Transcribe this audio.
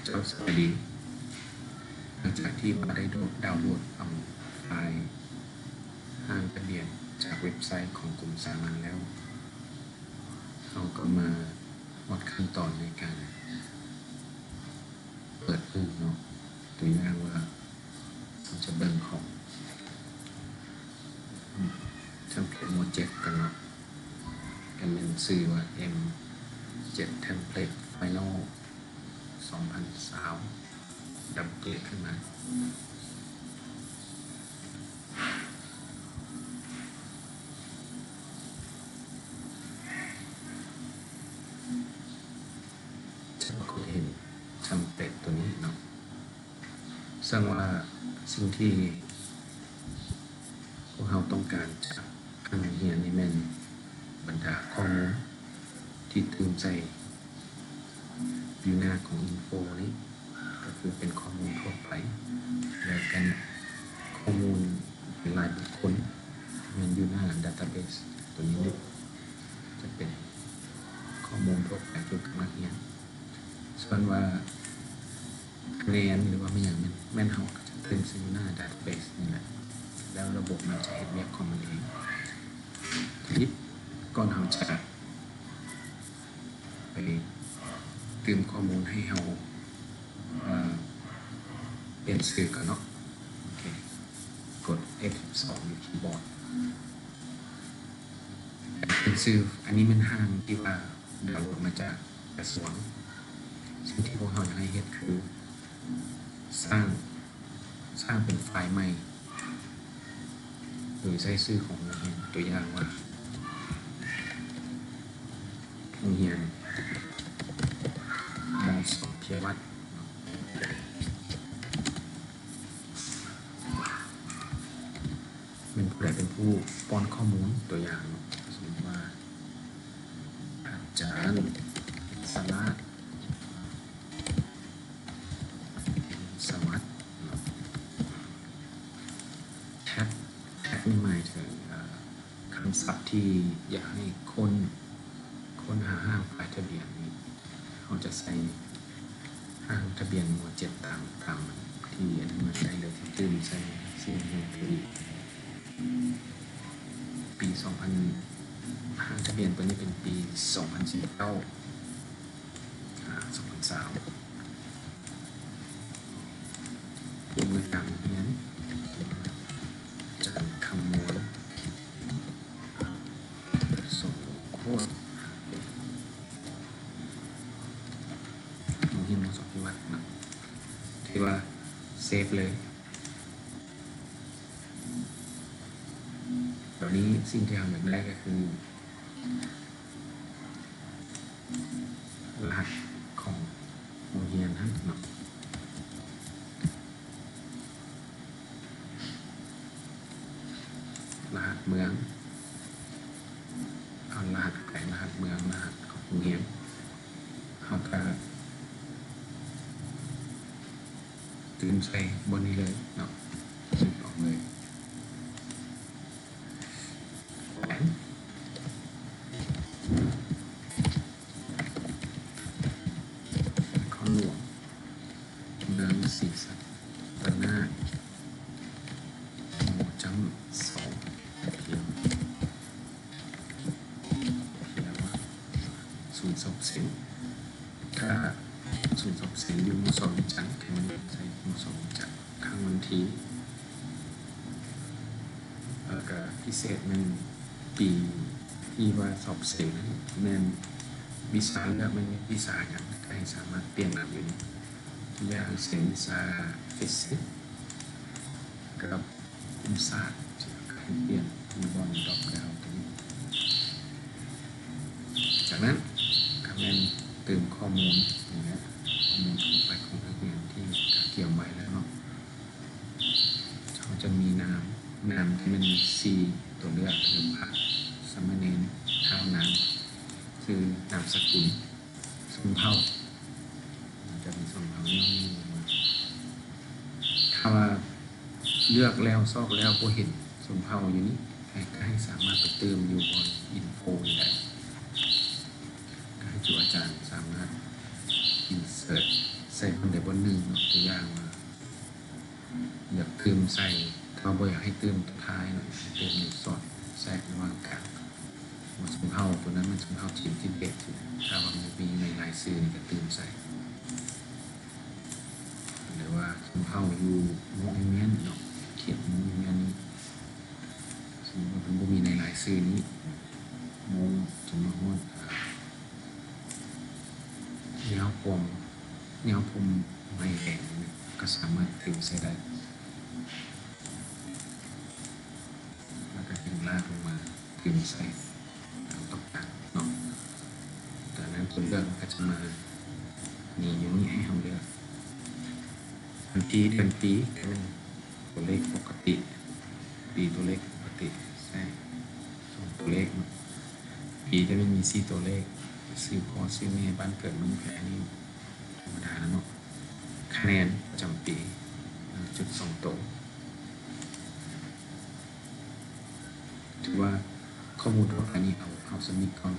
ເຈົ້າສະບາຍດີ. ຫຼັງຈາກທີ່ວ່າໄດ້ໂດດ ດາວໂຫຼດເອົາໄຟລ໌ຮ່າງທະບຽນຈາກເວັບໄຊຂອງກົມສາມັນແລ້ວ, ເຮົາກໍມາຮອດຂັ້ນຕອນໃນການເປີດເຜີຍເນາະ. ຕົວຢ່າງວ່າ ເຮົາຈະເບິ່ງຂອງເທັມເພລດໂມເຈັດກ່ອນເນາະ, ກໍແມ່ນຊື່ວ່າ ເອັມເຈັດ ເທັມເພລດ ໄຟນອລ ສອງພັນຊາວ. ດັບເບິນຄລິກຂຶ້ນມາ ຈະປາກົດເຫັນເທັມເພລດຕົວນີ້ເນາະ. ເຊິ່ງວ່າສິ່ງທີ່ພວກເຮົາຕ້ອງການຈາກຂັ້ນຮຽນນີ້ແມ່ນບັນດາຂໍ້ມູນທີ່ຕື່ມໃສ່ຢູ່ໜ້າຂອງອິນໂຟນີ້ ກໍຄືເປັນຂໍ້ມູນທົ່ວໄປ ແລ້ວກັນຂໍ້ມູນເປັນລາຍບຸກຄົນແມ່ນຢູ່ໜ້າດາຕາເບສຕົວນີ້ເນາະ. ຈະເປັນຂໍ້ມູນທົ່ວໄປກ່ຽວກັບນັກຮຽນ. ສ່ວນວ່າຄະແນນ ຫຼືວ່າແມ່ນຫຍັງ ແມ່ນ ແມ່ນເຮົາກໍຈະຕື່ມໃສ່ຢູ່ໜ້າດາຕາເບສນີ້ແຫຼະ ແລ້ວລະບົບມັນຈະເຮັດວຽກຂອງມັນເອງ. ທີນີ້ກ່ອນເຮົາຈະໄປຕື່ມຂໍ້ມູນໃຫ້ເຮົາ ເອີ ປ່ຽນຊື່ກ່ອນເນາະ. ໂອເຄ ກົດເອັຟສິບສອງຢູ່ຄີບອດ. ເປັນຊື່ ອັນນີ້ແມ່ນຮ່າງທີ່ວ່າດາວໂຫຼດມາຈາກກະຊວງ. ສິ່ງທີ່ພວກເຮົາຢາກໃຫ້ເຮັດຄືສ້າງ ສ້າງເປັນໄຟລ໌ໃໝ່ ໂດຍໃຊ້ຊື່ຂອງໂຮງຮຽນ, ຕົວຢ່າງວ່າ ໂຮງຮຽນ ມ.ສອງ ເພຍວັດ. ແມ່ນຜູ້ໃດເປັນຜູ້ປ້ອນຂໍ້ມູນ? ຕົວຢ່າງເນາະ, ສົມມຸດວ່າ ອາຈານສະຫຼາດ ສະຫວັດເນາະ. ແທັກ ແທັກນີ້ໝາຍເຖິງ ເອີ ຄຳສັບທີ່ຢາກໃຫ້ຄົ້ນ ຄົ້ນຫາຮ່າງໄຟລ໌ທະບຽນນີ້ ເຮົາຈະໃສ່ຮ່າງທະບຽນ ມ.ເຈັດ ຕາມ ຕາມທີ່ອັນນັ້ນມາໄດ້ເລີຍ ທີ່ຕື່ມໃສ່ຊື່ໂຮງຮຽນ. ປີສອງພັນ ຮ່າງທະບຽນຕົວນີ້ເປັນປີສອງພັນສິບເກົ້າ ອາ ສອງພັນຊາວ. ຜູ້ອຳນວຍການໂຮງຮຽນ ອາຈານ ຄຳມວນ ສົມໂຄດ ໂຮງຮຽນ ມ.ສອງ ເພຍວັດເນາະ. ຖືວ່າເຊບເລີຍ. ດຽວນີ້ສິ່ງທີ່ເຮົາຢາກໄດ້ກໍຄື ລະຫັດຂອງໂຮງຮຽນຫັ້ນເນາະ, ລະຫັດເມືອງ, ເອົາລະຫັດແຂວງ, ລະຫັດເມືອງ, ລະຫັດຂອງໂຮງຮຽນ, ເຮົາກະຕື່ມໃສ່ບ່ອນນີ້ເລີຍເນາະ, ຕື່ມອອກເລີຍ. ແຂວງນະຄອນຫຼວງ ເມືອງສີສັດຕະນາກ ມໍຈ້ຳສອງ ເພຍ ເພຍວະ ສູນສອບເສັງ. ຖ້າສູນສອບເສັງຢູ່ ມໍສອງ ວຽງຈັນ ແຂວງວຽງຈັນ ໃສ່ ມໍສອງ ວຽງຈັນ. ຄັ້ງວັນທີ ແລ້ວກະພິເສດແມ່ນປີທີ່ວ່າສອບເສັງນັ້ນ ແມ່ນວິຊາເລືອກແມ່ນວິຊາຫຍັງ ກໍໃຫ້ສາມາດປ່ຽນເອົາຢູ່ນີ້. ຕົວຢ່າງເຊັ່ນ ວິຊາຟີຊິກກັບ ຄຸມສາດ ກະໃຫ້ປ່ຽນຢູ່ບ່ອນດຣອບດາວຕົວນີ້. ຈາກນັ້ນກະແມ່ນຕື່ມຂໍ້ມູນນີ້ແຫຼະ, ຂໍ້ມູນທົ່ວໄປຂອງນັກຮຽນທີ່ກະກຽມໄວ້ແລ້ວເນາະ. ເຮົາຈະມີນາມ, ນາມທີ່ແມ່ນມີສີ່ຕົວເລືອກ ຄືພະ, ສາມະເນນ, ທ້າວນາງ, ຊື່ນາມສະກຸນ. ຊົນເຜົ່າ ຈະມີຊົນເຜົ່າຍ້ອງຢູ່. ຖ້າວ່າເລືອກແລ້ວຊອກແລ້ວບໍ່ເຫັນຊົນເຜົ່າຢູ່ນີ້ ໃຫ້ ກໍໃຫ້ສາມາດໄປຕື່ມຢູ່ບ່ອນອິນໂຟນີ້ໄດ້. ກໍໃຫ້ຈຸອາຈານສາມາດອິນເສີດ ໃສ່ບ່ອນໃດບ່ອນໜຶ່ງເນາະ ຕົວຢ່າງວ່າ ຢາກຕື່ມໃສ່ ແຕ່ວ່າບໍ່ຢາກໃຫ້ຕື່ມຕົວທ້າຍເນາະ ໃຫ້ຕື່ມຢູ່ສອດແຊກລະຫວ່າງກາງ. ວ່າຊົນເຜົ່າຕົວນັ້ນແມ່ນຊົນເຜົ່າຈີນທິເບດ ຖ້າວ່າມັນມີໃນລາຍຊື່ນີ້ກໍຕື່ມໃສ່ ຫຼືວ່າຊົນເຜົ່າຢູ່ມົ້ງແອນເມຍນເນາະ ເຂດມົ້ງແອນເມຍນນີ້ ສົມມຸດວ່າເພິ່ນບໍ່ມີໃນລາຍຊື່ນີ້ ມົ້ງ ສົມມຸດ ຍາວພວງ ຍາວພວງໄມ້ແດງ ກໍສາມາດຕື່ມໃສ່ໄດ້ ແລ້ວກໍດຶງລາກລົງມາຕື່ມໃສ່ຕາມຕ້ອງການເນາະ. ຈາກນັ້ນຕົວເລືອກມັນກໍຈະມາ ມີຢູ່ນີ້ໃຫ້ເຮົາເລືອກ ວັນທີ ເດືອນ ປີ ກໍແມ່ນຕົວເລກປົກກະຕິ ປີຕົວເລກປົກກະຕິ ໃຊ້ສອງຕົວເລກເນາະ. ປີຈະແມ່ນມີສີ່ຕົວເລກ ຊື່ພໍ່ຊື່ແມ່ ບ້ານເກີດເມືອງແພ ນີ້ທຳມະດາເນາະ. ຄະແນນປະຈຳປີ ໜຶ່ງຈຸດສອງໂຕ. ຖືວ່າຂໍ້ມູນທົ່ວໄປນີ້ເອົາ ເອົາສ່ຳນີ້ກ່ອນ.